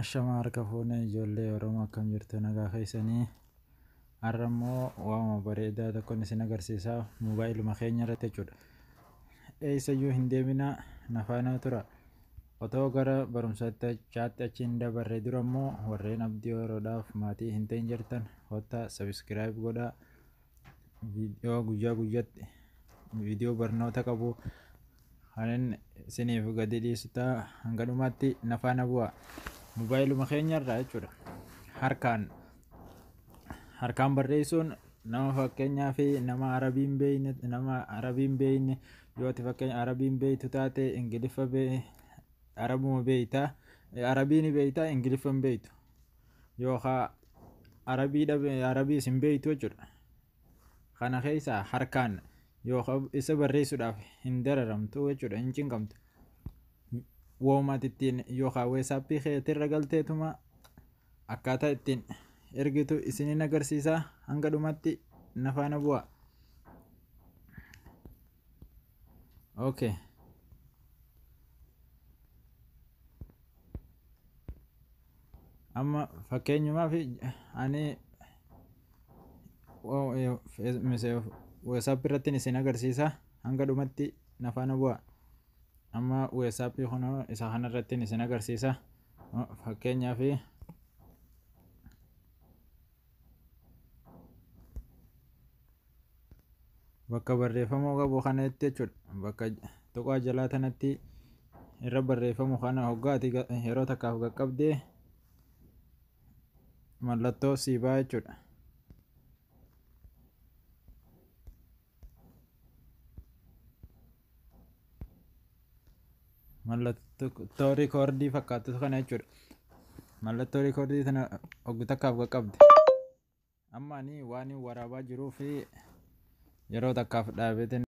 Ashamaa harka fuune ijoollee Oromoo, akkam jirtu? Nagaa keessanii? Har'a immoo waanuma bareedaa tokkon isin agarsiisaa, moobaayiluma keenya irratti jechuudha. Eessayyuu hin deeminaa, na faana tura. Otoo gara barumsaatti achi hin dabarre dura immoo warreen Abdii Oroodhaaf maatii hin ta'in jirtan kottaa subscribe godhaa. Viidiyoo guyyaa guyyaatti viidiyoo barnoota qabu kanin isiniif gadi dhiisu ta'a, hanga dhumaatti na faana bu'a. Moobaayiluma keenya irraa jechuudha. Harkaan barreessuun nama fakkeenyaa fi nama Arabiin beekne, nama Arabiin beekne, yoo ati fakkeenya Arabiin beektu taate, Ingiliffa Arabuma beektaa, Arabii ni beektaa, Ingiliffa hin beektu yookaan Arabii dhabe, Arabiis hin beektu jechuudha. Kana keessaa harkaan yookaan isa barreessuudhaaf hin dararamtu jechuudha, hin cinqamtu. Wooma ati ittiin yookaan WhatsAppii keetirra galteetuma akkaataa ittiin ergitu isiniin agarsiisaa, hanga dhumatti na faana bu'a. Okay. Amma fakkeenyumaaf ani WhatsApp irratti isin agarsiisa, hanga dhumatti na faana bu'a. Amma WhatsApp kunoo isa kanarratti isin agarsiisa. Fakkeenyaaf bakka barreeffamuu qabu kanatti jechuudha. Bakka tuqaa jalaa tanatti irra barreeffamu kana hoggaati yeroo takkaaf qaqqabdee mallattoo sii ba'a jechuudha. Mallattoo rikoordii fakkaattu kana jechuudha. Mallattoo rikoordii tana hoggu takkaaf qaqqabde. Amma ani waan waraabaa jiruu fi yeroo takkaaf dhaabeetiin